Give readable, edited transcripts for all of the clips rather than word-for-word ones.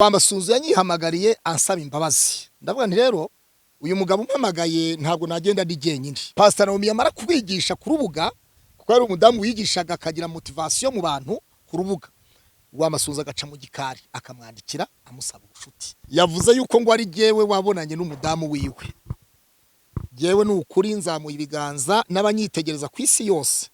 Rwamasunzu yanyihamagariye ansaba imbabazi. Ndavuga nti rero uyu mugabo umpamagaye ntabwo nagenda ndi jyenyine. Pastor Naomi yamara kubigisha ku rubuga, kuko yari umudamu wigishaga akagira motivation mu bantu ku rubuga, Rwamasunzu agaca mu gikari akamwandikira amusaba ubushuti. Yavuze yuko ngo ari jyewe wabonanye n'umudamu wiwe. Jyewe ni ukuri nzamuye ibiganza n'abanyitegereza ku isi yose,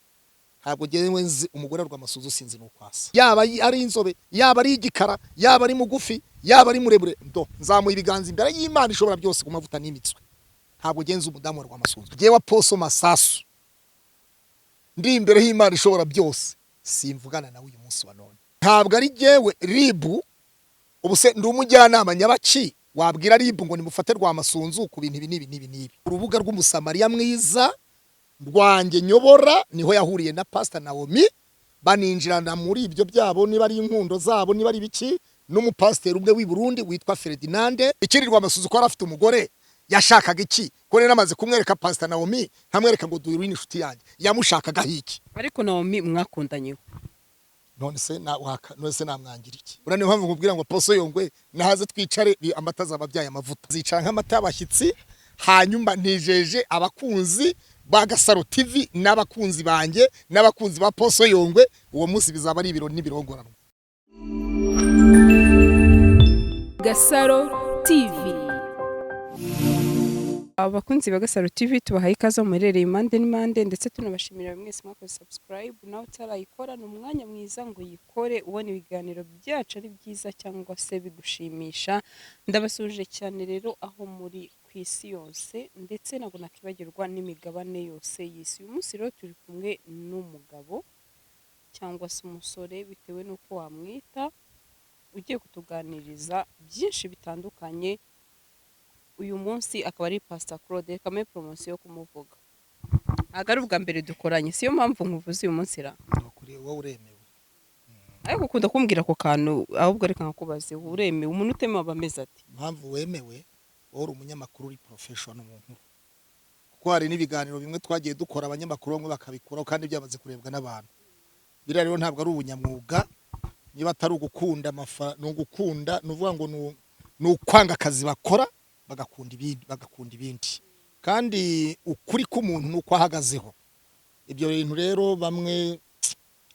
ntabwo jyewe nzi umugore wa Rwamasunzu, sinzi n'uko asa, yaba ari inzobe, yaba ari igikara, yaba ari mugufi, yaba ari muremure. Ndo nzamuye ibiganza imbere y'Imana ishobora byose ku mavuta n'imitswe, ntabwo ngenzi umudamu wa Rwamasunzu. Jyewe Apostle Masasu ndi imbere y'Imana ishobora byose, simvugana nawe uyu munsi wa none. Ntabwo ari jyewe RIB. Ubu se ndi umujyanama nyabaki wabwira RIB ngo nimufate Rwamasunzu ku bintu ibi n'ibi n'ibi n'ibi? Urubuga rw'Umusamariya Mwiza rwanjye nyobora niho yahuriye na Pastor Naomi, baninjirana muri ibyo byabo, niba ari inkundo zabo, niba ari ibiki, n'umupasiteri umwe w'i Burundi witwa Ferdinand. Ikindi, Rwamasunzu ko yari afite umugore, yashakaga iki? Ko rero namaze kumwereka Pastor Naomi, nkamwereka ngo duhure n'inshuti yanjye, yamushakagaho iki? Ariko Naomi mwakundanyeho? None se na waka, none se namwangira iki? Ura niyo mpamvu nkubwira ngo Apostle Yongwe nahaze twicare, amata azaba abyaye amavuta, zicara nk'amata y'abashyitsi. Hanyuma nijeje abakunzi ba Gasaro TV n'abakunzi banjye n'abakunzi ba Apostle Yongwe, uwo munsi bizaba ari ibirori n'ibirongoranwa. Gasaro TV. Abakunzi ba Gasaro TV, tubahaye ikaze muherereye impande n'impande, ndetse tunabashimira mwese mwakoze subscribe. Nawe utarayikora, ni umwanya mwiza ngo uyikore, ubona ibiganiro byacu ari byiza cyangwa se bigushimisha. Ndabasuhuje cyane rero aho muri ku isi yose, ndetse ntabwo nakibagirwa n'imigabane yose y'isi. Uyu munsi rero turi kumwe n'umugabo cyangwa se umusore, bitewe n'uko wamwita, ugiye kutuganiriza byinshi bitandukanye. Uyu munsi akaba ari Pastor Claude. Reka mpe promotion yo kumuvuga. Ntabwo ari ubwa mbere dukoranye, siyo mpamvu nkuvuze uyu munsi ra. Ni ukuri wowe uremewe. Ariko ukunda kumbwira ako kantu, ahubwo reka nkakubaze: uremewe? Umuntu utemewe aba ameze ati? Impamvu wemewe, wowe uri umunyamakuru, uri professional mu nkuru, kuko hari n'ibiganiro bimwe twagiye dukora abanyamakuru bamwe bakabikuraho kandi byamaze kurebwa n'abantu. Biriya rero ntabwo ari ubunyamwuga. Niba atari ugukunda amafa, ni ugukunda, ni ukuvuga ngo ni ukwanga akazi bakora bagakunda ibindi, bagakunda ibindi. Kandi ukuri k'umuntu ni uko ahagazeho. Ibyo bintu rero bamwe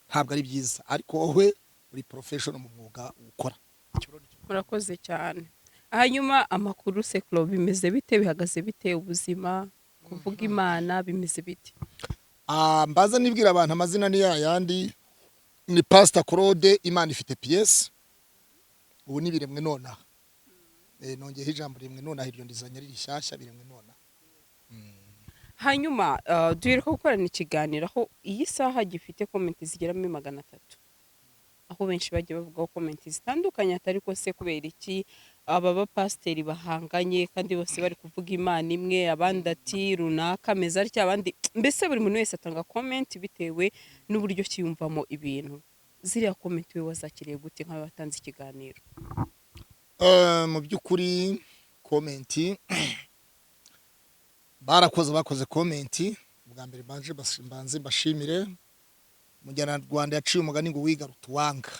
ntabwo ari byiza, ariko wowe uri professional mu mwuga ukora. Icyo rero ni cyo. Murakoze cyane. Hanyuma amakuru se Claude, bimeze bite? Bihagaze bite? Ubuzima, kuvuga Imana bimeze bite? Ah, mbaza nibwira abantu, amazina ni yayandi, ni Pastor Claude Imana ifite pièce. Ubu ni biremwe nonaha. Nongeyeho ijambo rimwe nonaha, iryo ndizanye ari rishyashya, biremwe nonaha. Hanyuma duheruka gukorana ikiganiro aho iyi saha gifite comment zigera muri 300, aho benshi bagiye bavugaho comment zitandukanye, atari ko se kubera iki aba bapasiteri bahanganye kandi bose bari kuvuga Imana imwe? Abandi ati runaka ameze atya, abandi, mbese buri muntu wese atanga comment bitewe n'uburyo kiyumvamo ibintu. Ziriya comment we wazakiriye gute nk'aho watanze ikiganiro? Mu by'ukuri comment barakoze, bakoze comment. Bwa mbere mbanze mbashimire. Umunyarwanda yaciye umugani ngo wigaruta uwanga.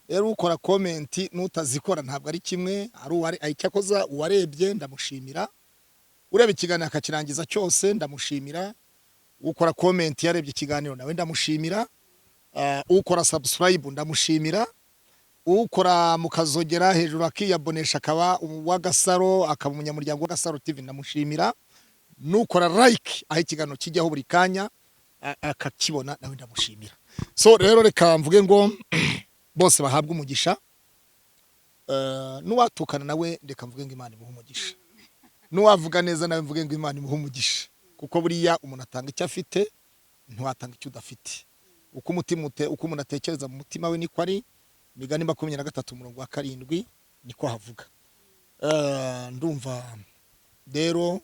Rero ukora comment n'utazikora ntabwo ari kimwe. Ari uwari icyakoza uwarebye ndamushimira, ureba ikiganiro akakirangiza cyose ndamushimira, ukora comment yarebye ikiganiro nawe ndamushimira, ukora subscribe ndamushimira, ukora mukazogera hejuru akiyabonesha akaba uw'Agasaro, akaba umunyamuryango w'Agasaro TV ndamushimira, nukora like aho ikiganiro kijyaho buri kanya akakibona nawe ndamushimira. So rero reka mvuge ngo bose bahabwe umugisha. N'uwatukana nawe reka mvuge ngo Imana imuhe umugisha, n'uwavuga neza nawe mvuge ngo Imana imuhe umugisha, kuko buriya umuntu atanga icyo afite, ntiwatanga icyo udafite. Uko umuntu atekereza mu mutima we niko ari. Imigani 23 umurongo wa 7 niko havuga. Ndumva rero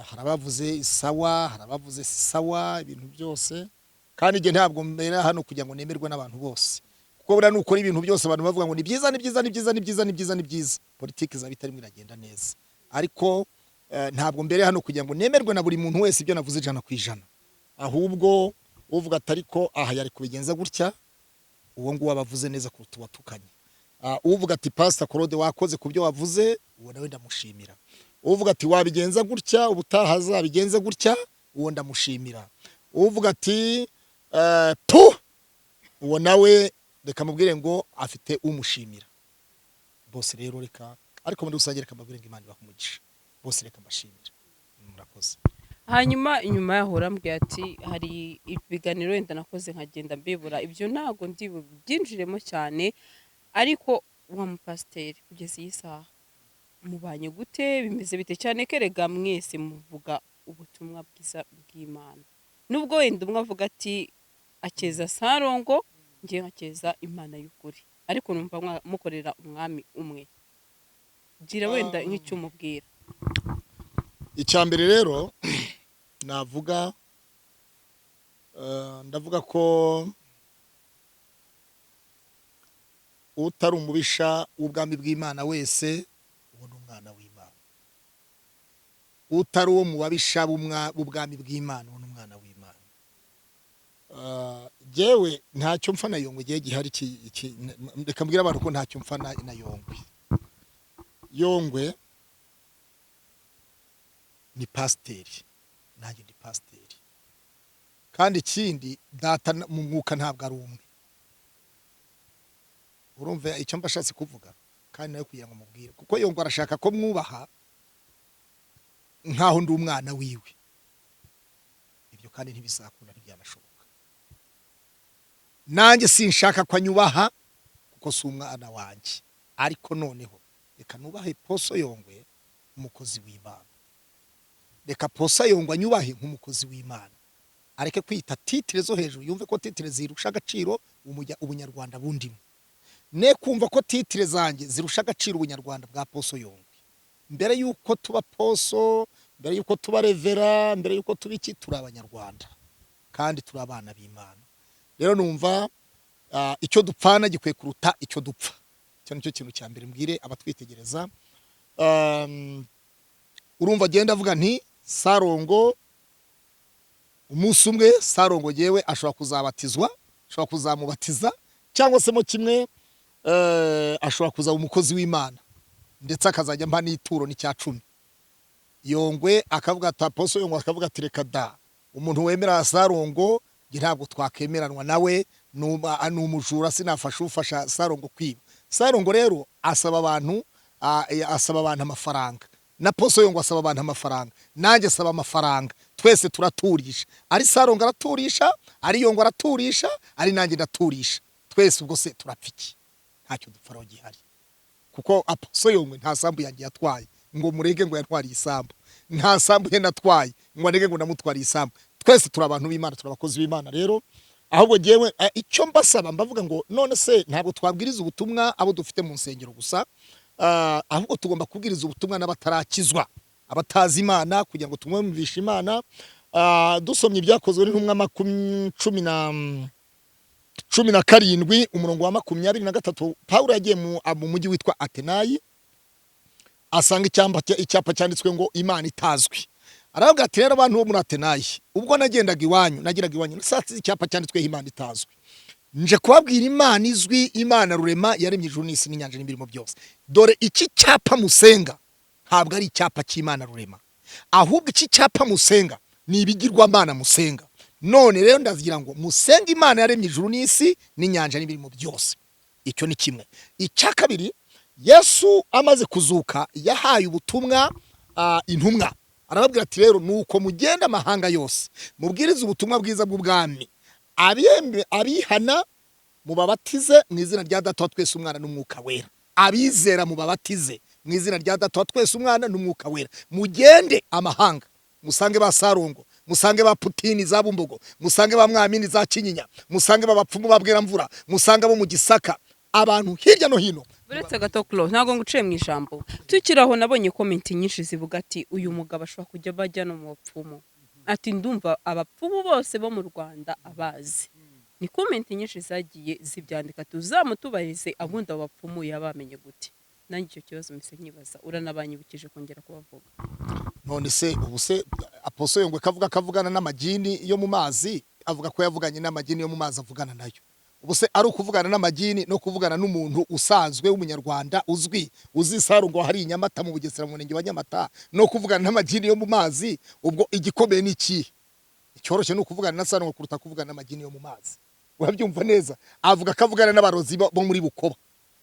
hari abavuze sawa, hari abavuze si sawa, ibintu byose. Kandi igihe ntabwo mbera hano kugira ngo nemerwe n'abantu bose, kuko buriya nukora ibintu byose abantu bavuga ngo ni byiza, ni byiza, ni byiza, ni byiza, ni byiza, ni byiza, politiki izaba itarimo iragenda neza. Ariko ntabwo mbere hano kugira ngo nemerwe na buri muntu wese ibyo navuze 100%. Ahubwo uvuga ati ariko aha yari kubigenza gutya, uwo nguwo aba avuze neza kuruta uwatukanye. Uvuga ati Pastor Claude, wakoze ku byo wavuze, uwo nawe ndamushimira. Uvuga ati wabigenza gutya, ubutaha azabigenze gutya, uwo ndamushimira. Uvuga ati pu, uwo nawe reka mubwire ngo afite umushimira bose. Rero reka, ariko muri rusange reka mbabwire ngo Imana ibahe umugisha bose, reka mbashimire, murakoze. Hanyuma inyuma yaho urambwira ati hari ibiganiro wenda nakoze nkagenda mbibura, ibyo ntabwo ndi bubyinjiremo cyane. Ariko wa mupasiteri kugeza iyi saha mubanye gute? Bimeze bite? Cyane kerega mwese muvuga ubutumwa bwiza bw'Imana, nubwo wenda umwe avuga ati akeza Sarongo, ngiye nkakeza Imana y'ukuri, ariko numva mukorera umwami umwe. Gira wenda nk'icyo umubwira. Icya mbere rero navuga, ndavuga ko utari umubisha w'ubwami bw'Imana wese, uwo ni umwana w'Imana. Utari uwo mu babisha b'ubwami bw'Imana, uwo ni umwana w'Imana. Jewe ntacyo mfa na Yongwe igihe gihari. Reka mbwire abantu ko ntacyo mfa na Yongwe. Yongwe ni pasiteri, nanjye ndi pasiteri, kandi ikindi data mu mwuka ntabwo ari umwe. Urumva icyo mba ashatse kuvuga? Kandi nawe kugira ngo mubwire, kuko Yongwe arashaka ko mwubaha nkaho ndi umwana wiwe. Ibyo kandi ntibizakunda, ntibyanashoboka. Nanjye sinshaka ko anyubaha kuko si umwana wanjye. Ariko noneho reka nubahe Poso Yongwe, umukozi w'Imana. Reka Poso Yongwe anyubahe nk'umukozi w'Imana, areke kwita titre zo hejuru, yumve ko titre zirusha agaciro ubunyarwanda bundimo, ne kumva ko titre zanjye zirusha agaciro ubunyarwanda bwa Poso Yongwe. Mbere yuko tuba poso, mbere yuko tuba reverend, mbere yuko tuba iki, turi Abanyarwanda kandi turi abana b'Imana. Rero numva icyo dupfana gikwiye kuruta icyo dupfa. Icyo nicyo kintu cya mbere mbwire abatwitegereza. Urumva agenda avuga nti Sarongo umunsi umwe, Sarongo yewe ashobora kuzabatizwa, ashobora kuzamubatiza, cyangwa se mo kimwe ashobora kuzaba umukozi w'Imana, ndetse akazajya mpa n'ituro n'icya cumi. Yongwe akavuga ati, Aposo Yongwe akavuga ati reka da, umuntu wemera Sarongo njye ntabwo twakemeranwa nawe, ni umujura, sinafasha ufasha Sarongo kwiba. Sarongo rero asaba abantu, asaba abantu amafaranga, na Poso Yongwe asaba abantu amafaranga, nanjye asaba amafaranga, twese turaturisha. Ari Sarongo araturisha, ari Yongwe araturisha, ari nanjye ndaturisha, twese. Ubwo se turapfa iki? Ntacyo dupfaraho gihari, kuko Aposo Yongwe nta sambu yanjye yatwaye ngo murege ngo yatwariye isambu, nta sambu ye natwaye ngo arege ngo namutwariye isambu. Twese turi abantu b'Imana, turi abakozi b'Imana. Rero ahubwo jyewe icyo mbasaba, mbavuga ngo none se ntabwo twabwiriza ubutumwa abo dufite mu nsengero gusa, ahubwo tugomba kubwiriza ubutumwa n'abatarakizwa, abatazi Imana, kugira ngo tumwumvishe Imana. Dusomye Ibyakozwe n'Intumwa 17 umurongo wa 23, Pawulo yagiye mu mujyi witwa Atenayi, asanga icyapa cyanditswe ngo Imana itazwi. Aravuga ati rero abantu bo muri Atenayi, ubwo nagendaga iwanyu, nageraga iwanyu, nasanze icyapa cyanditsweho Imana itazwi. Nje kubabwira Imana izwi, Imana rurema yaremye ijuru n'isi n'inyanja n'ibirimo byose. Dore iki cyapa musenga ntabwo ari icyapa cy'Imana rurema, ahubwo iki cyapa musenga ni ibigirwamana musenga. None rero ndagira ngo musenge Imana yaremye ijuru n'isi n'inyanja n'ibirimo byose. Icyo ni kimwe. Icya kabiri, Yesu amaze kuzuka yahaye ubutumwa intumwa, arababwira ati rero nuko mugenda amahanga yose, mubwirize ubutumwa bwiza bw'ubwami, abihana mubabatize mu izina rya Data wa twese, Umwana n'Umwuka Wera, abizera mubabatize mu izina rya Data wa twese, Umwana n'Umwuka Wera. Mugende amahanga, musange ba Sarongo, musange ba Putini za Bumbogo, musange ba Mwamini za Kinyinya, musange ba bapfumu ba Bweramvura, musange abo mu Gisaka, abantu hirya no hino. Uretse gato Clo, ntabwo nguciye mu ijambo. Tukiri aho, nabonye comment nyinshi zivuga ati uyu mugabo ashobora kujya bajya no mu bapfumu, ati ndumva abapfumu bose bo mu Rwanda abazi. Ni comment nyinshi zagiye zibyandika, tuzamutubarize abundi abo bapfumu yabamenye gute. Nanjye icyo kibazo mpise nkibaza, uranabanyibukije kongera kubavuga. None se ubu se Aposo Yongwe kavuga kavugana n'amagini yo mu mazi, avuga ko yavuganye n'amagini yo mu mazi, avugana nayo. Ubwo se Ubuse ari ukuvugana n'amagini no kuvugana n'umuntu usanzwe w'umunyarwanda uzwi, uzi Sarongo hari i Nyamata mu Bugesera, mu murenge wa Nyamata, no kuvugana n'amagini yo mu mazi, ubwo igikomeye ni ikihe? Icyoroshye ni ukuvugana na Sarongo kuruta kuvugana n'amagini yo mu mazi. Urabyumva neza? Avuga ko avugana n'abarozi bo muri Bukoba.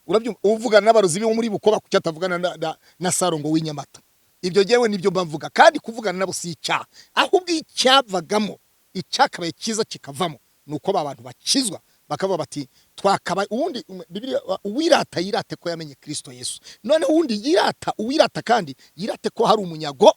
Urabyumva? Uvugana n'abarozi bo muri Bukoba, kuki atavugana na Sarongo w'inyamata? Ibyo ngewe nibyo mba mvuga. Kandi kuvugana nabo si icyaha, ahubwo icyavagamo, icyakabaye cyiza kikavamo, ni uko ba bantu bakizwa, bakavuga bati twakaba ubundi. Bibiliya, uwirata yirate ko yamenye Kristo Yesu. Noneho uwundi yirata, uwirata kandi yirate ko hari umunyago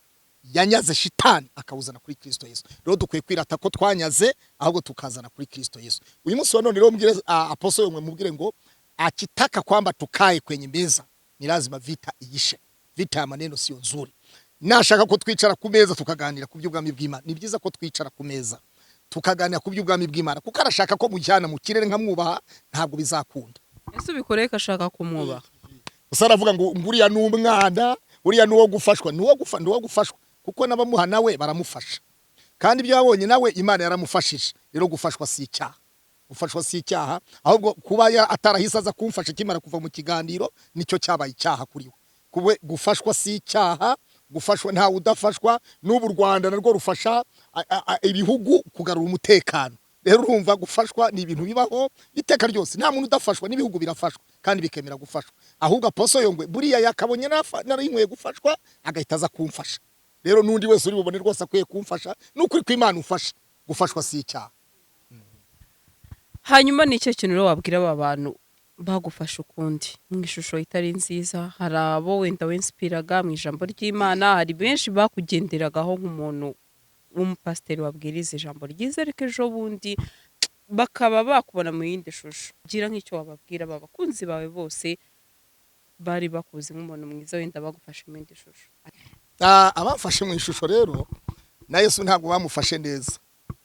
yanyaze shitani akawuzana kuri Kristo Yesu. Rero dukwiye kwirata ko twanyaze, ahubwo tukazana kuri Kristo Yesu. Uyu munsi wa none rero mbwire apostle Yongwe, mubwire ngo akitaka kwamba tukae kwenye meza, ni lazima vita iishe. Vita ya maneno sio nzuri. Nashaka ko twicara ku meza tukaganira ku by'ubwami bw'Imana, ni byiza ko twicara ku meza tukaganira ku by'ubwami bw'Imana, kuko arashaka ko mujyana mu kirere nkamwubaha, ntabwo bizakunda. Ese ubikoreye ko ashaka kumwubaha? Gusa aravuga ngo uriya ni umwana, uriya ni uwo gufashwa, ni uwo gufashwa, kuko n'abamuha nawe baramufasha, kandi ibyo yabonye nawe Imana yaramufashije. Rero gufashwa si icyaha, gufashwa si icyaha. Ahubwo kuba atarahise aza kumfasha akimara kuva mu kiganiro, nicyo cyabaye icyaha kuri we. Kube gufashwa si icyaha, gufashwa ntawe udafashwa. N'ubu u Rwanda narwo rufasha ibihugu kugarura umutekano. Rero urumva, gufashwa ni ibintu bibaho iteka ryose, nta muntu udafashwa, n'ibihugu birafashwa kandi bikemera gufashwa. Ahubwo apostle Yongwe buriya yakabonye nari nkwiye gufashwa, agahita aza kumfasha. Rero n'undi wese uri bubone rwose akwiye kumfasha. N'ukuri kw'Imana ufasha, gufashwa si icyaha. Hanyuma ni icyo kintu rero wabwira aba bantu bagufashe ukundi, mu ishusho itari nziza? Hari abo wenda winspiraga mu ijambo ry'Imana, hari benshi bakugenderagaho nk'umuntu w'umupasiteri wabwiriza ijambo ryiza, ariko ejo bundi bakaba bakubona mu yindi shusho. Gira nk'icyo wababwira aba bakunzi bawe bose bari bakuzi nk'umuntu mwiza, wenda bagufashe mu yindi shusho. Abamfashe mu ishusho rero, na Yesu ntabwo bamufashe neza,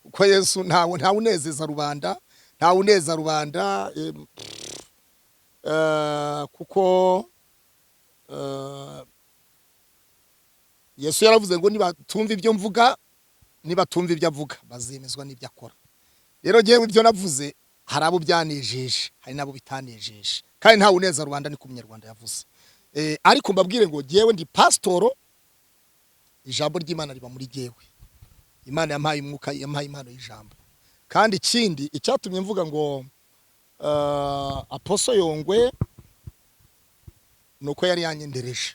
kuko Yesu ntawe unezeza rubanda, ntawe uneza rubanda, kuko Yesu yaravuze ngo nibatumva ibyo mvuga, nibatumva ibyo avuga, bazemezwa n'ibyo akora. Rero ngewe ibyo navuze hari abo byanejeje, hari n'abo bitanejeje, kandi ntawe uneza rubanda, niko umunyarwanda yavuze. Ariko mbabwire ngo ngewe ndi pasitoro, ijambo ry'Imana riba muri jyewe. Imana yampaye umwuka, yampaye impano y'ijambo. Kandi ikindi icyatumye mvuga ngo apostle Yongwe, nuko yari yanyendereje.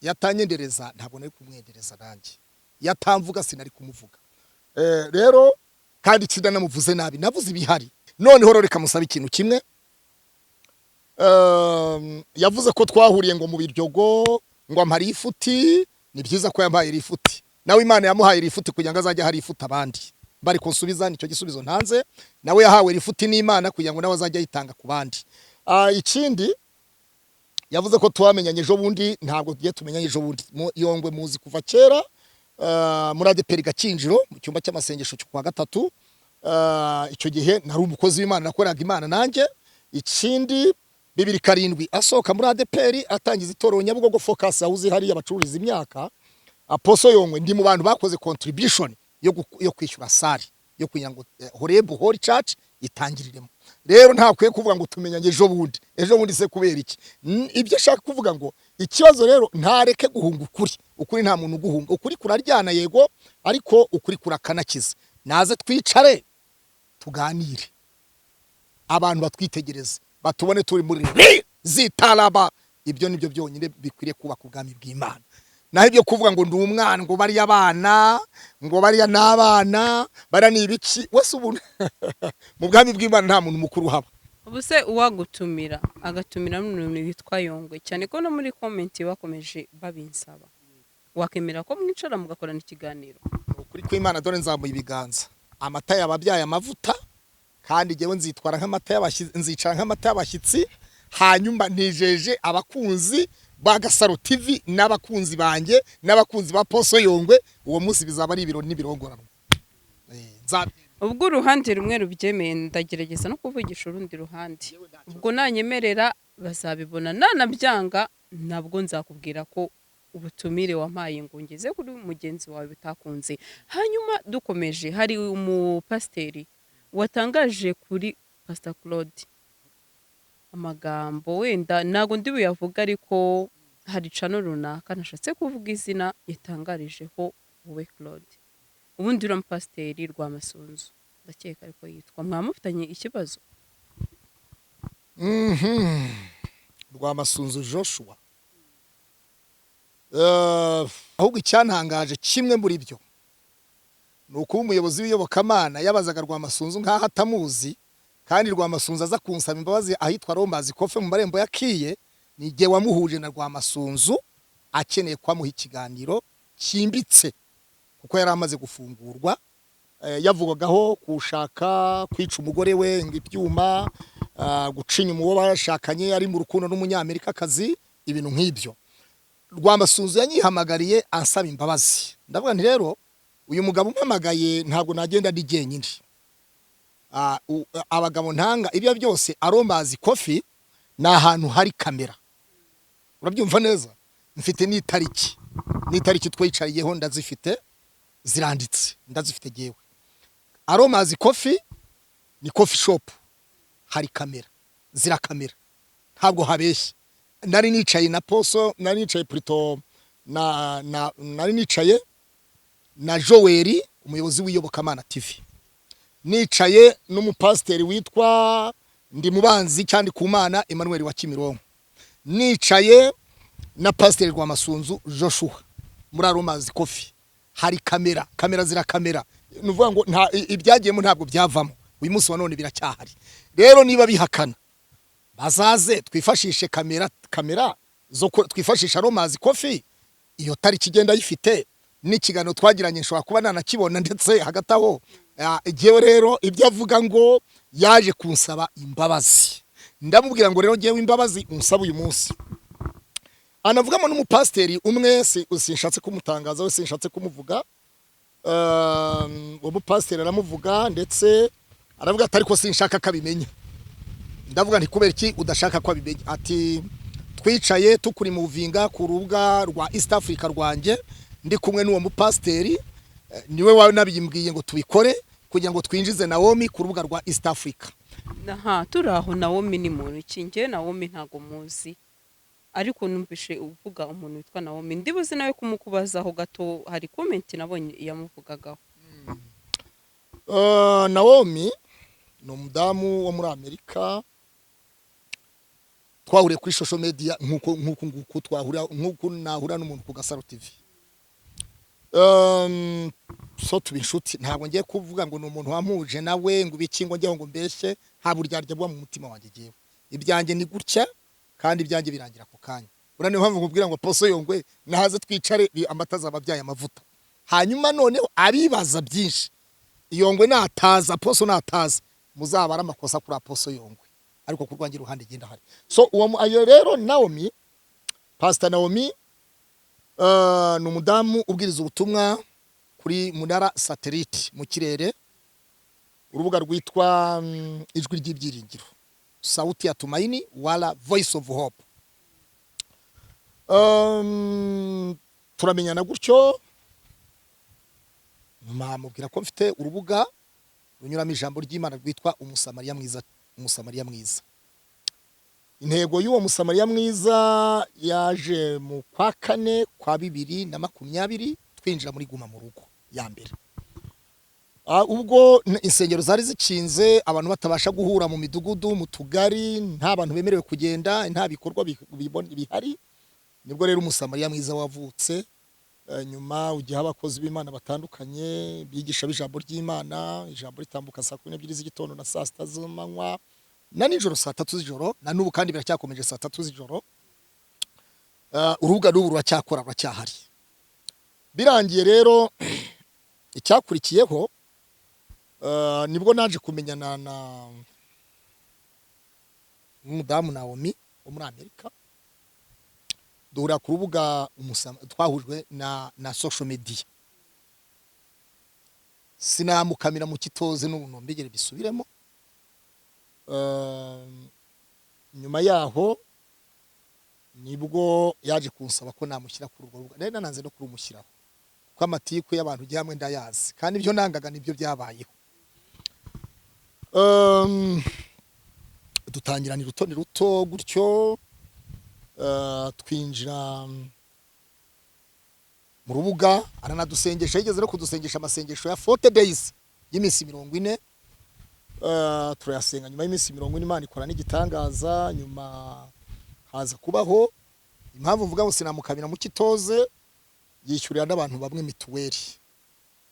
Iyo atanyendereza ntabwo nari kumwendereza nanjye, iyo atamvuga sinari kumuvuga. Rero kandi ikindi namuvuze nabi, navuze ibihari. Noneho rero reka musabe ikintu kimwe. Yavuze ko twahuriye ngo mu Biryogo, ngo ampare ifuti. Ni byiza ko yampaye ifuti, nawe Imana yamuhaye ifuti kugira ngo azajye ahari ifuti abandi. Bari kunsubiza nicyo gisubizo ntanze. Nawe yahawe ifuti n'Imana kugira ngo nawe azajye ayitanga ku bandi. Ikindi yavuze ko twamenyanye ejo bundi, ntabwo tugiye tumenyanye ejo bundi. Yongwe muzi kuva kera, muri ADEPR Gakinjiro, mu cyumba cy'amasengesho cyo kuwa gatatu. Icyo gihe nari umukozi w'Imana, nakoraga Imana nanjye. Ikindi, 2007 asohoka muri ADEPR atangiza itorero Nyabugogo Focus, aho uzi hariya bacururiza imyaka, apostle Yongwe ndi mu bantu bakoze contribution yo kwishyura salle yo kugira ngo Horebu Holy Church itangiriremo. Rero ntakwiye kuvuga ngo tumenyanye ejo bundi. Ejo bundi se kubera iki? Ibyo ashaka kuvuga ngo ikibazo rero, ntareke guhunga ukuri. Ukuri nta muntu uguhunga, ukuri kuraryana yego, ariko ukuri kurakanakiza. Naze twicare tuganire, abantu batwitegereze, batubone turi muri ri zitaraba. Ibyo nibyo byonyine bikwiriye kubaka ubwami bw'Imana. Naho ibyo kuvuga ngo ndi umwana, ngo bariya abana, ngo bariya n'abana, bariya ni ibiki, wese ubu mu bwami bw'Imana nta muntu mukuru uhaba. Ubu se uwagutumira, agatumira n'umuntu witwa Yongwe, cyane ko no muri comment bakomeje babinsaba, wakemera ko mwicara mugakorana ikiganiro? Ukuri kw'Imana, dore nzamuye ibiganza, amata yababyaye amavuta, kandi njyewe nzitwara nk'amata y'abashyitsi, nzicara nk'amata y'abashyitsi. Hanyuma nijeje abakunzi ba Gasaro TV n'abakunzi banjye n'abakunzi ba Apostle Yongwe, uwo munsi bizaba ari ibirori n'ibirongorano. Ubwo uruhande rumwe rubyemeye, ndagerageza no kuvugisha urundi ruhande. Ubwo nanyemerera bazabibona, nanabyanga nabwo nzakubwira ko ubutumire wampaye ngo ngeze kuri mugenzi wawe bitakunze. Hanyuma dukomeje, hari umupasiteri watangaje kuri Pastor Claude, amagambo wenda ntabwo ndi buyavuge, ariko hari channel runaka ntashatse kuvuga izina yatangarijeho wowe Claude. Ubundi uriya mupasiteri Rwamasunzu, ndakeka ariko yitwa, mwamufitanye ikibazo? Rwamasunzu Joshua. Ahubwo icyantangaje kimwe muri byo ni ukuba umuyobozi w'iyobokamana yabazaga Rwamasunzu nk'aho atamuzi, kandi Rwamasunzu aza kunsaba imbabazi ahitwa Rombazi Coffee mu marembo ya Kiye. Ni igihe wamuhuje na Rwamasunzu akeneye kwamuha ikiganiro cyimbitse, kuko yari amaze gufungurwa. Yavugwagaho kushaka kwica umugore we ngo ibyuma, guca inyuma uwo bashakanye, ari mu rukundo n'umunyamerikakazi, ibintu nk'ibyo. Rwamasunzu yanyihamagariye ansaba imbabazi. Ndavuga nti rero uyu mugabo umpamagaye ntabwo nagenda ndi jyenyine. Abagabo ntanga ibyo byose, Arombazi Coffee ni ahantu hari kamera, urabyumva neza. Mfite n'itariki twicariyeho, ndazifite, ziranditse, ndazifite jyewe. Aromazi Coffee ni coffee shop, hari kamera, zirakamera, ntabwo habeshya. Nari nicaye na poso, nari nicaye plutôt na nari nicaye na Joel, umuyobozi w'iyobokamana TV, nicaye n'umupasiteri witwa Ndimubanzi cyandi Kumana Emmanuel wa Kimironko, nicaye na Pasiteri Rwamasunzu Joshua muri Aromazi Coffee. Hari kamera, kamera zirakamera. Ni ukuvuga ngo nta ibyagiyemo ntabwo byavamo. Uyu munsi wa none biracyahari. Rero niba bihakana, bazaze twifashishe kamera, kamera zo twifashisha Aromazi Coffee. Iyo tariki igenda ayifite, n'ikiganiro twagiranye nshobora kuba nanakibona. Ndetse hagati aho, jyewe rero ibyo avuga ngo yaje kunsaba imbabazi, ndamubwira ngo rero ngewe imbabazi unsaba uyu munsi, anavugamo n'umupasiteri umwe, sinshatse kumutangaza we, sinshatse kumuvuga. Uwo mupasiteri aramuvuga, ndetse aravuga ati ariko sinshaka ko abimenya. Ndavuga nti kubera iki udashaka ko abimenya? Ati twicaye tukuri muvinga ku rubuga rwa East Africa rwanjye, ndi kumwe n'uwo mupasiteri, niwe wawe nabimbwiye ngo tubikore kugira ngo twinjize Naomi ku rubuga rwa East Africa. Aha turi aho, Nawomi ni muntu ki? Njye Nawomi ntago muzi, ariko numvishe uvuga umuntu witwa Nawomi, ndibuze nawe kumukubazaho gato, hari comment nabonye yamuvugagaho. Naomi ni umudamu wo muri Amerika twahuriye kuri social media, nkuko nguku twahurira, nkuko nahura n'umuntu ku Gasaro TV. So tuba inshuti. Ntabwo ngiye kuvuga ngo ni umuntu wampuje nawe ngo ibiki, ngo njyeho ngo mbeshye. Nta buryarya buba mu mutima wanjye. Jyewe ibyanjye ni gutya, kandi ibyanjye birangira ako kanya. Uriya niyo mpamvu nkubwira ngo Poso Yongwe nahaze twicare, amata azaba abyaye amavuta. Hanyuma noneho abibaza byinshi, Yongwe nataza, Poso nataza, muzabara amakosa kuri Aposo Yongwe, ariko ku rwanjye ruhande genda hari. So uwo ayo rero Naomi, Pastor Naomi, ni umudamu ubwiriza ubutumwa kuri Munara Satellite mu kirere, urubuga rwitwa Ijwi ry'Ibyiringiro, Sauti ya Tumaini wala Voice of Hope. Turamenyana gutyo, nyuma mubwira ko mfite urubuga runyuramo ijambo ry'Imana rwitwa Umusamariya Mwiza. Umusamariya Mwiza, intego y'uwo Musamariya Mwiza yaje mu kwa kane kwa 2020, twinjira muri Guma mu Rugo ya mbere. Ubwo insengero zari zikinze, abantu batabasha guhura mu midugudu, mu tugari, nta bantu bemerewe kugenda, nta bikorwa bihari, nibwo rero Umusamariya Mwiza wavutse. Nyuma ujyaho abakozi b'Imana batandukanye bigisha ijambo ry'Imana. Ijambo ritambuka saa 12 z'igitondo na saa 6 z'amanywa na nijoro saa 3 z'ijoro, na n'ubu kandi biracyakomeje saa 3 z'ijoro. Urubuga n'ubu ruracyakora, ruracyahari. Birangiye rero, icyakurikiyeho, nibwo naje kumenyana na n'umudamu Naomi wo muri Amerika, duhurira ku rubuga twahujwe na social media. Sinamukamira mu kitoze n'ubu mbigere bisubiremo. Nyuma yaho nibwo yaje kunsaba ko namushyira kuri urwo rubuga. Nari nananze no kurumushyiraho, kuko amatiku y'abantu ugiye hamwe ndayazi, kandi ibyo nangaga nibyo byabayeho. Dutangirana urutoni ruto gutyo, twinjira mu rubuga, aranadusengesha. Yigeze no kudusengesha amasengesho ya 40 days, y'iminsi 40. Turayasenga. Nyuma y'iminsi 40 Imana ikora n'igitangaza. Nyuma haza kubaho impamvu mvuga ngo sinamukabira mu kitoze, yishyurira n'abantu bamwe mituweli,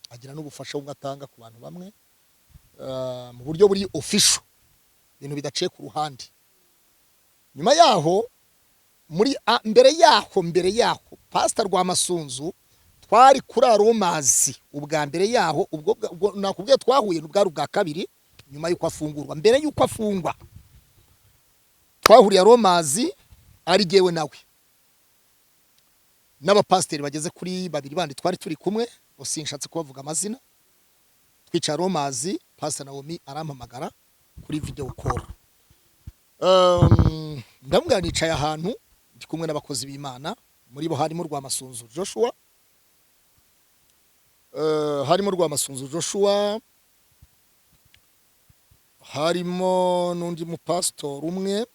agira n'ubufasha bumwe atanga ku bantu bamwe mu buryo buri official, ibintu bidaciye ku ruhande. Nyuma yaho muri mbere yaho Pastor Rwamasunzu twari kuri Aromazi ubwa mbere yaho, ubwo nakubwiye twahuye n'ubwari ubwa kabiri nyuma yuko afungurwa. Mbere yuko afungwa twahuriye Aromazi ari jyewe nawe n'abapasiteri bageze kuri babiri bandi twari turi kumwe, bo sinshatse kubavuga amazina. Twicara Romazi, Pastor Naomi arampamagara kuri video call. Ndamubwira nicaye ahantu ndi kumwe n'abakozi b'Imana, muri bo harimo Rwamasunzu Joshua, harimo n'undi mupasitori umwe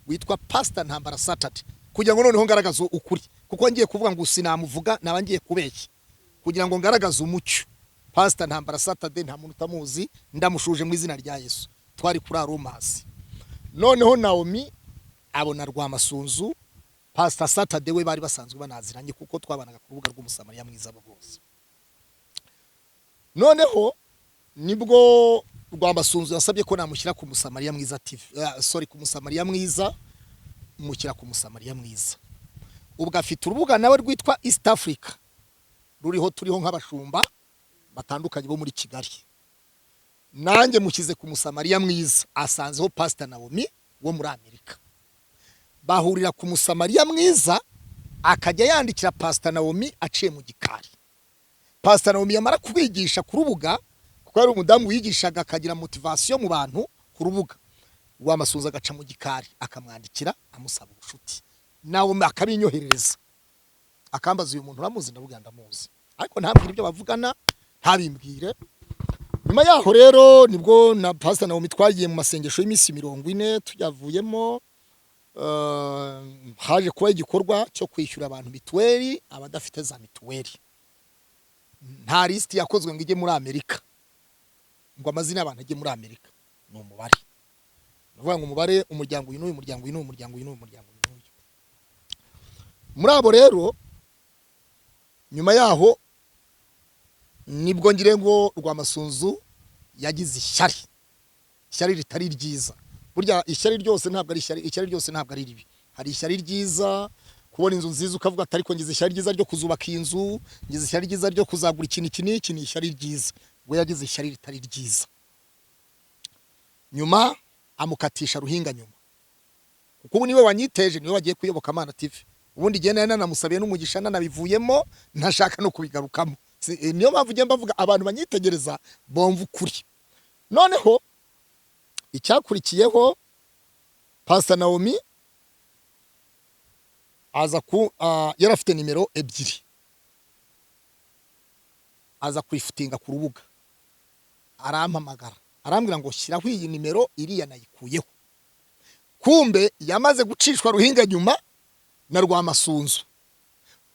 witwa Pastor Ntambara Saturday, kugira ngo noneho ngaragaze ukuri, kuko ngiye kuvuga ngo sinamuvuga naba ngiye kubeshya. Kugira ngo ngaragaze umucyo, Pastor Ntambara Saturday nta muntu utamuzi, ndamushuje mu izina rya Yesu. Twari kuri Aromasi. Noneho Naomi abona Rwamasunzu, Pastor Saturday we bari basanzwe banaziranye kuko twabanaga ku rubuga rw'Umusamariya Mwiza abo bose. Noneho nibwo Rwamasunzu yasabye ko namushyira ku Musamariya Mwiza TV, sorry, ku Musamariya Mwiza, mushyira ku Musamariya Mwiza. Ubwo afite urubuga nawe rwitwa East Africa ruriho, turiho nk'abashumba batandukanye bo muri Kigali. Nanjye mushyize ku Musamariya Mwiza, asanzeho Pastor Naomi wo muri Amerika. Bahurira ku Musamariya Mwiza, akajya yandikira Pastor Naomi aciye mu gikari. Pastor Naomi yamara kubigisha ku rubuga, kuko yari umudamu wigishaga akagira motivation mu bantu ku rubuga, Rwamasunzu agaca mu gikari akamwandikira amusaba ubucuti, nawe akabinyoherereza, akambaza: "Uyu muntu uramuzi?" Ndavuga: "Ndamuzi," ariko ntambwire ibyo bavugana, ntabimbwire. Nyuma yaho rero nibwo na Pastor Naomi twagiye mu masengesho y'iminsi 40. Tuyavuyemo, haje kuba igikorwa cyo kwishyura abantu mituweli, abadafite za mituweli. Nta lisiti yakozwe ngo ijye muri Amerika, ngo amazina y'abantu ajye muri Amerika. Ni umubare, ni ukuvuga ngo umubare, umuryango uyu n'uyu, umuryango uyu n'uyu, umuryango uyu n'uyu, umuryango uyu n'uyu. Muri abo rero, nyuma yaho nibwo ngire ngo Rwamasunzu yagize ishyari, ishyari ritari ryiza. Burya ishyari ryose ntabwo ari ishyari, ishyari ryose ntabwo ari ribi. Hari ishyari ryiza, kubona inzu nziza ukavuga ati: "Ariko ngize ishyari ryiza ryo kuzubaka iyi nzu, ngize ishyari ryiza ryo kuzagura ikintu iki n'iki." Ni ishyari ryiza. We yagize ishyari ritari ryiza, nyuma amukatisha ruhinga nyuma, kuko ubu niwe wanyiteje, niwe wagiye kuyoboka Amana TV. Ubundi igihe nari nanamusabiye n'umugisha, nanabivuyemo, ntashaka no kubigarukamo. Niyo mpamvu ugenda bavuga, abantu banyitegereza bumva ukuri. Noneho icyakurikiyeho, Pastor Naomi aza ku yari afite nimero ebyiri, aza kuyifutinga ku rubuga. Arampamagara, arambwira ngo: "Shyiraho iyi nimero, iriya nayikuyeho." Kumbe yamaze gucishwa ruhinga nyuma na Rwamasunzu.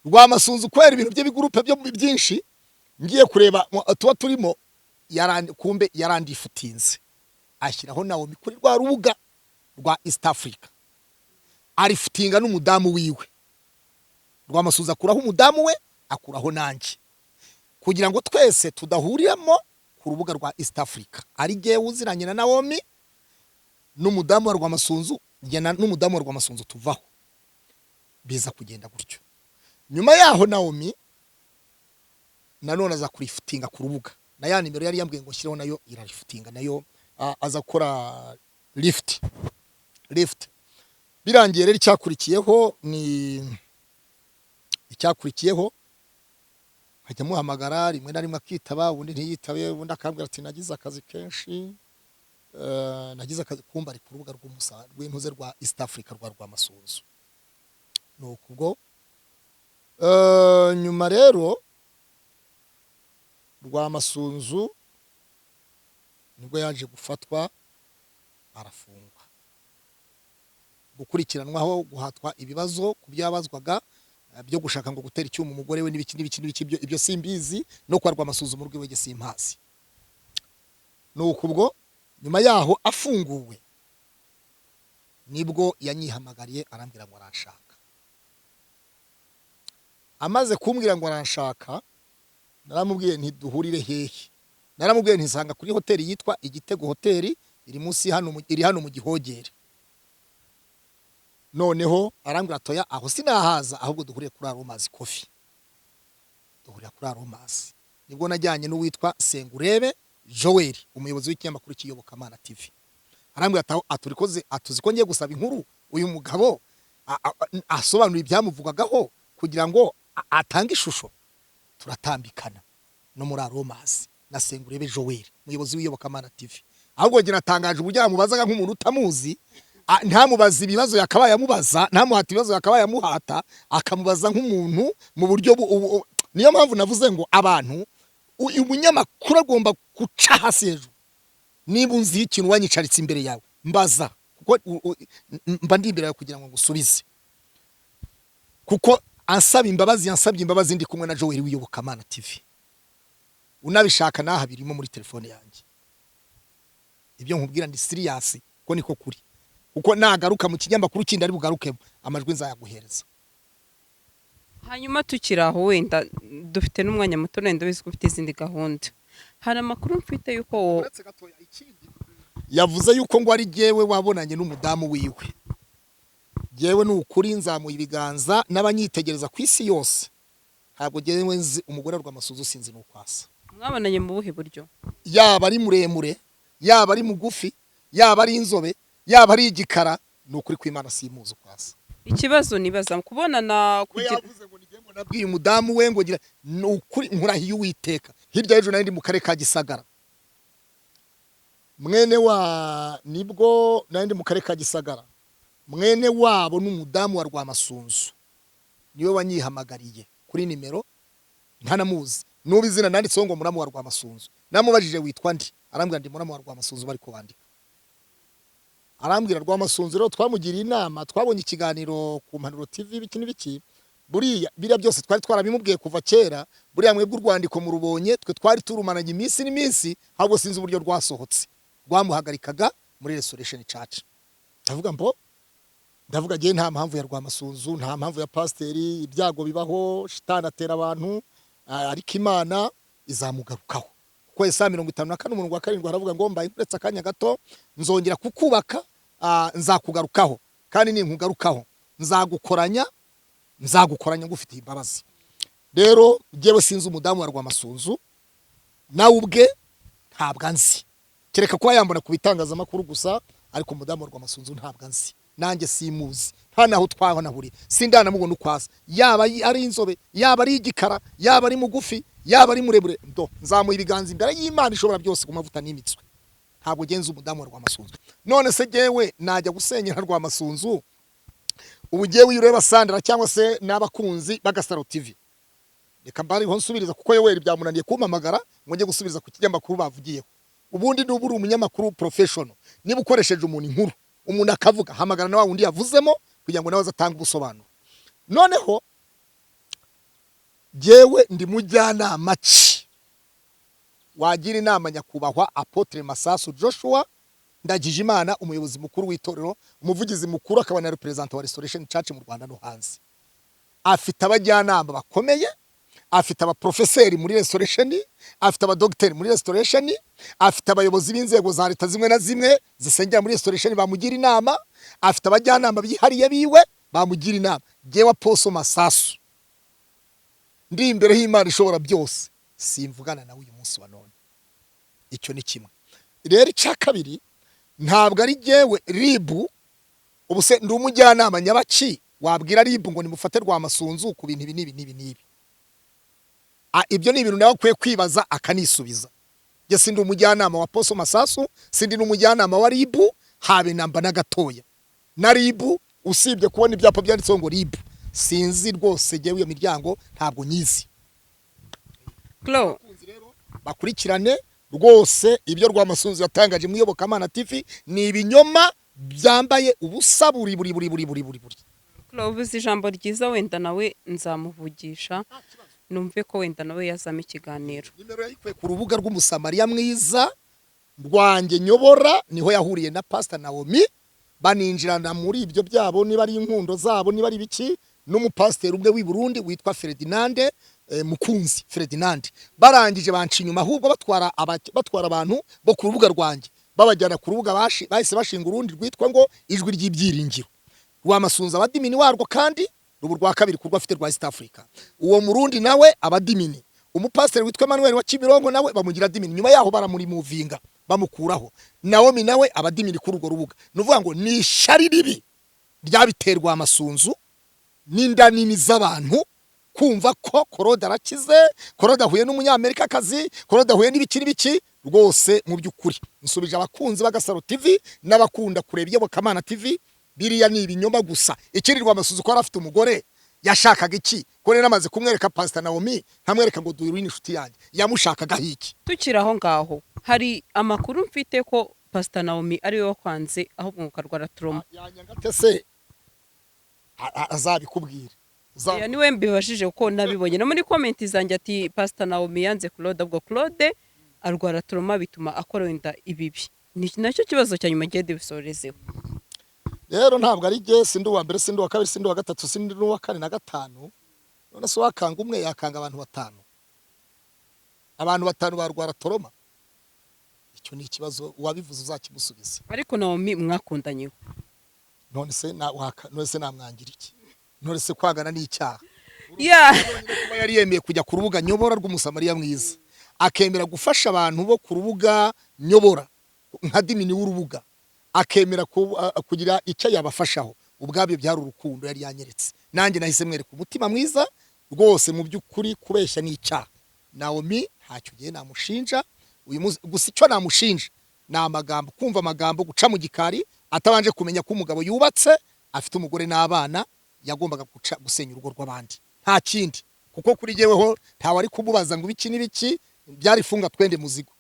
Rwamasunzu kubera ibintu by'ibigurupe byo byinshi ngiye kureba tuba turimo, kumbe yarandifutinze, ashyiraho Naomi kuri rwa rubuga rwa East Africa, arifutinga n'umudamu wiwe. Rwamasunzu akuraho umudamu we, akuraho nanjye, kugira ngo twese tudahuriramo ku rubuga rwa East Africa, ari jyewe uziranye na Naomi n'umudamu wa Rwamasunzu, njye n'umudamu wa Rwamasunzu tuvaho. Biza kugenda gutyo. Nyuma yaho Naomi nanone aza kurifutinga ku rubuga na ya nimero yari yambwiye ngo nshyireho, nayo irarifutinga nayo, aza gukora lift. Birangiye rero, icyakurikiyeho ni icyakurikiyeho, nkajya muhamagara rimwe na rimwe akitaba, ubundi ntiyitabe, ubundi akambwira ati: "Nagize akazi kenshi, nagize akazi." Kumba ari ku rubuga rw'umusa rw'intuze rwa East Africa rwa Rwamasunzu. Nuko ubwo nyuma rero Rwamasunzu nibwo yaje gufatwa arafungwa. Gukurikiranwaho guhatwa ibibazo ku byo yabazwaga, byo gushaka ngo gutera icyuma umugore we n'ibiki n'ibiki n'ibiki, ibyo simbizi, no kwa Rwamasunzu mu rwiwe simpazi. Nuko ubwo nyuma yaho afunguwe nibwo yanyihamagariye arambwira ngo aranshaka. Amaze kumbwira ngo aranshaka, naramubwiye nti duhurire hehe? Naramubwiye nti nsanga kuri hoteli yitwa Igitego Hoteli, iri munsi hano iri hano mu Gihogere. Noneho arambwira atoya aho sinahaza, ahubwo duhuriye kuri Aromazi Coffee. Duhurira kuri Aromazi, nibwo najyanye n'uwitwa Sengurebe Joel, umuyobozi w'ikinyamakuru cy'Iyobokamana TV. Arambwira ati aho aturikoze, atuzi ko ngiye gusaba inkuru uyu mugabo asobanura ibyamuvugagaho kugira ngo atange ishusho. Turatambikana no muri Aromazi na Sengurebe Joel, umuyobozi w'Iyobokamana TV. Ahubwo njye natangaje uburyo yamubazaga nk'umuntu utamuzi, ntamubaze ibibazo yakabaye amubaza, ntamuhata ibibazo yakabaye amuhata, akamubaza nk'umuntu mu buryo niyo mpamvu navuze ngo abantu, uyu munyamakuru agomba guca hasi hejuru. Niba unzi ikintu wanyicaritse imbere yawe, mbaza, kuko mba ndi imbere yawe kugira ngo ngusubize. Kuko ansaba imbabazi, yansabye imbabazi ndi kumwe na Joel w'Iyobokamana TV. Unabishaka naha birimo muri telefone yanjye. Ibyo nkubwira ndi serious ko niko kuri, kuko nagaruka mu kinyamakuru kindi ari bugarukemo, amajwi nzayaguhereza. Hanyuma tukiri aho, wenda dufite n'umwanya muto, wenda ubizi ko ufite izindi gahunda, hari amakuru mfite yuko Uretse gatoya, ikindi yavuze yuko ngo ari jyewe wabonanye n'umudamu wiwe. Jyewe ni ukuri nzamuye ibiganza n'abanyitegereza ku isi yose, ntabwo jyewe nzi umugore Rwamasunzu, sinzi n'uko asa. Mwabonanye mu buhe buryo? Yaba ari muremure, yaba ari mugufi, yaba ari inzobe, yaba ari igikara, ni ukuri kw'Imana simuzi uko asa. Ikibazo nibaza kubonana We kugira yavuze ngo nijye ngo nabwiye umudamu we ngo gira, ni ukuri nkurahiye Uwiteka. Hirya y'ejo nari ndi mu karere ka Gisagara, mwene wa, nibwo nari ndi mu karere ka Gisagara, mwene wabo n'umudamu wa Rwamasunzu niwe wanyihamagariye kuri nimero ntanamuzi. Nuba izina nanditseho ngo muramu wa Rwamasunzu, namubajije witwa ndi, arambwira ndi muramu wa Rwamasunzu bari kubandika. Arambwira Rwamasunzu rero twamugiriye inama, twabonye ikiganiro ku Mpanuro TV, biki n'ibiki, buriya biriya byose twari twarabimubwiye kuva kera. Buriya mwebwe urwandiko murubonye, twe twari turumaranye iminsi n'iminsi, ahubwo sinzi uburyo rwasohotse, rwamuhagarikaga muri Restoration Church. Ndavuga mbo ndavuga ngiye, nta mpamvu ya Rwamasunzu, nta mpamvu ya pasiteri. Ibyago bibaho, shitani atera abantu, ariko Imana izamugarukaho, kuko Yesaya 54 umurongo wa 7 haravuga ngo mbaye nkuretse akanya gato, nzongera kukubaka, nzakugarukaho, kandi ninkugarukaho nzagukoranya, nzagukoranya ngufitiye imbabazi. Rero njyewe sinzi umudamu wa Rwamasunzu, nawe ubwe ntabwo anzi, kereka kuba yambona ku bitangazamakuru gusa, ariko umudamu wa Rwamasunzu ntabwo anzi, nanjye simuzi, nta naho twanahuriye, sindanamubona uko asa, yaba ari inzobe, yaba ari igikara, yaba ari mugufi, yaba ari muremure. Ndo nzamuye ibiganza imbere y'Imana ishobora byose ku mavuta n'imitswe, ntabwo genza umudamu wa Rwamasunzu. None se jyewe najya gusenyera Rwamasunzu? Ubu jyewe iyo ureba Sandra cyangwa se n'abakunzi b'Agasaro TV, reka mbariho nsubiriza, kuko Yoweri byamunaniye kumpamagara ngo njye gusubiza ku kinyamakuru bavugiyeho. Ubundi nuba uri umunyamakuru professional, niba ukoresheje umuntu inkuru, umuntu akavuga, hamagara na wa wundi yavuzemo kugira ngo nawe aze atange ubusobanuro. Noneho jyewe ndi mujyanama ki wagira inama nyakubahwa Apotre Masasu Joshua Ndagijimana, umuyobozi mukuru w'itorero, umuvugizi mukuru, akaba na representant wa Restoration Church mu Rwanda no hanze? Afite abajyanama bakomeye, afite abaprofeseri muri Restoration, afite abadogiteri muri Restoration, afite abayobozi b'inzego za leta zimwe na zimwe zisengera muri Restoration bamugira inama, afite abajyanama bihariye biwe bamugira inama. Jyewe Apostle Masasu ndi imbere y'Imana ishobora byose, simvugana nawe uyu munsi wa none. Icyo ni kimwe. Rero icya kabiri, ntabwo ari jyewe RIB. Ubu se ndi umujyanama nyabaki wabwira RIB ngo nimufate Rwamasunzu ku bintu ibi n'ibi n'ibi n'ibi? Ibyo ni ibintu nawe akwiye kwibaza akanisubiza. Njye sindi umujyanama wa Apostle Masasu, sindi n'umujyanama wa RIB habe namba na gatoya. Na RIB, usibye kubona ibyapa byanditseho ngo RIB, sinzi rwose, jyewe iyo miryango ntabwo nyizi. Clo Bakurikirane rwose, ibyo Rwamasunzu yatangaje mu Iyobokamana TV ni ibinyoma. Byambaye ubusa buri buri buri buri buri buri buri. Uvuze ijambo ryiza, wenda nawe nzamuvugisha numve ko wenda nawe yazamo ikiganiro. Nimero yayikuye ku rubuga rw'Umusamariya Mwiza rwanjye nyobora, niho yahuriye na Pastor Naomi, baninjirana muri ibyo byabo, niba ari inkundo zabo, niba ari ibiki, n'umupasiteri umwe w'i Burundi witwa Ferdinand, Mukunzi Ferdinand. Barangije banca inyuma, ahubwo batwara abantu bo ku rubuga rwanjye babajyana ku rubuga bahise bashinga urundi rwitwa ngo Ijwi ry'Ibyiringiro. Rwamasunzu aba admin warwo, kandi rubu rwa kabiri kurwo afite rwa East Africa. Uwo Murundi nawe aba admin. Umupasiteri witwa Emmanuel wa Kimironko nawe bamugira admin, nyuma yaho baramurimuvinga bamukuraho. Naomi nawe aba admin kuri urwo rubuga. Ni ukuvuga ngo ni ishyari ribi ryabiterwa Amasunzu n'inda nini z'abantu, kumva ko Claude arakize, Claude ahuye n'Umunyamerikakazi, Claude ahuye n'ibiki n'ibiki. Rwose mu by'ukuri nsubije abakunzi b'Agasaro TV n'abakunda kureba Iyobokamana TV, biriya ni ibinyoma gusa. Ikindi, Rwamasuzu ko yari afite umugore, yashakaga iki? Ko rero amaze kumwereka Pastor Naomi, nkamwereka ngo duhure n'inshuti yanjye, yamushakagaho iki? Tukiri aho ngaho, hari amakuru mfite ko Pastor Naomi ariwe wakwanze, ahubwo ngo ukarwara trauma. Yanyanga se? Azabikubwira. Oya, niwe mbibajije kuko nabibonye no muri comment zanjye, ati Pastor Naomi yanze Claude, ahubwo Claude arwara trauma bituma akora wenda ibibi. Ni nacyo kibazo cya nyuma ngiye dusorezeho. Rero ntabwo ari jye, sindi uwa mbere, sindi uwa kabiri, sindi uwa gatatu, sindi n'uwa kane na gatanu. None se wakanga umwe yakanga abantu batanu? Abantu batanu barwara trauma? Icyo ni ikibazo, uwabivuze uzakimusubiza. Ariko Naomi mwakundanyeho? None se none se namwangira iki? None se kwangana ni icyaha? Kuba yari yemeye kujya ku rubuga nyobora rw'Umusamariya Mwiza, akemera gufasha abantu bo ku rubuga nyobora nka admin w'urubuga, akemera kugira icyo yabafashaho, ubwabyo byari urukundo yari yanyeretse. Nanjye nahise mwereka umutima mwiza. Rwose mu by'ukuri kubeshya ni icyaha. Naomi ntacyo ugiye namushinja uyu munsi, gusa icyo namushinja ni amagambo, kumva amagambo, guca mu gikari atabanje kumenya ko umugabo yubatse, afite umugore n'abana. Yagombaga guca gusenya urugo rw'abandi, nta kindi, kuko kuri jyeweho ntawe ari kumubaza ngo ibiki n'ibiki, byari funga twende muzigo.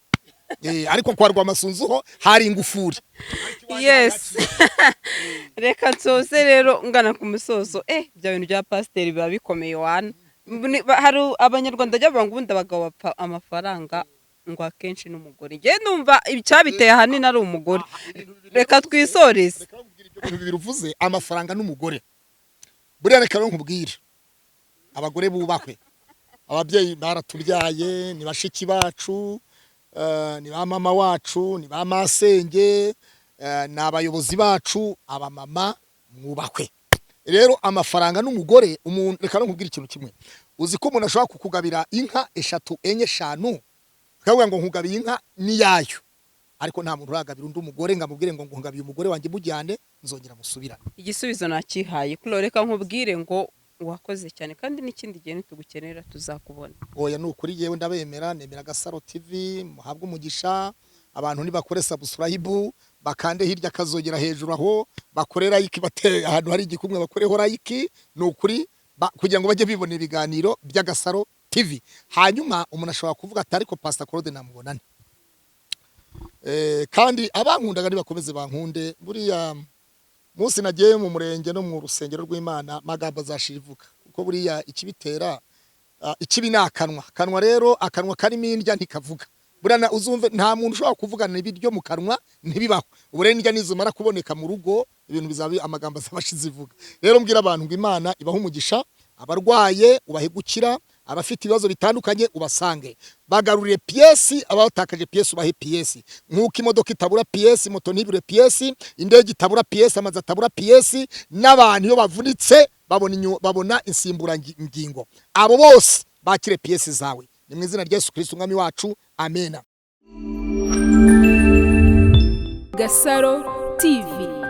Ariko kwa Rwamasunzu ho hari ingufuri. Yes, reka nsoze rero ngana ku musozo. Bya bintu bya pasiteri biba bikomeye wana. Hari Abanyarwanda bajya bavuga ngo ubundi abagabo bapfa amafaranga, ngo akenshi n'umugore. Njye numva icyabiteye ahanini ari umugore. Reka twisoreze. Reka nkubwire, ibyo bintu bibiri uvuze, amafaranga n'umugore, buriya reka rero nkubwire, abagore bubahwe. Ababyeyi baratubyaye, ni bashiki bacu, ni ba mama wacu, ni ba masenge, ni abayobozi bacu. Abamama mwubahwe. Rero amafaranga n'umugore, umuntu, reka rero nkubwire ikintu kimwe. Uzi ko umuntu ashobora kukugabira inka eshatu, enye, eshanu, akavuga ngo nkugabiye inka niyayo, ariko nta muntu uragabira undi umugore ngo amubwire ngo ngugabiye umugore wanjye, mujyane, nzongera musubirane. Igisubizo nakihaye kuro. Reka nkubwire ngo wakoze cyane, kandi n'ikindi gihe nitugukenera tuzakubona. Oya, ni ukuri yewe ndabemera, nemera Agasaro TV, muhabwe umugisha. Abantu nibakore subscribe, bakande hirya akazogera hejuru aho, bakore like, bate ahantu hari igikumwe bakoreho like, ni ukuri kugira ngo bajye bibona ibiganiro by'Agasaro TV. Hanyuma umuntu ashobora kuvuga ati ariko Pastor Claude namubonane. Kandi abankundaga nibakomeze bankunde. Buriya munsi nagiye mu murenge no mu rusengero rw'Imana, magambo azashira ivuga, kuko buriya ikibitera ikibi ni akanwa. Kanwa rero, akanwa karimo indya ntikavuga. Buriya uzumve, nta muntu ushobora kuvugana ibiryo mu kanwa, ntibibaho. Ubu rero indya nizimara kuboneka mu rugo, ibintu bizaba amagambo azaba ashize ivuga. Rero mbwira abantu ngo Imana ibahe umugisha. Abarwaye ubahe gukira, abafite ibibazo bitandukanye ubasange, bagarurire pièces, abatakaje pièces ubahe pièces. Nk'uko imodoka itabura pièces, moto ntibure pièces, indege itabura pièces, amazu atabura pièces, n'abantu iyo bavunitse babona insimburangingo. Abo bose bakire pièces zawe. Ni mu izina rya Yesu Kristo Umwami wacu, amena. Gasaro TV.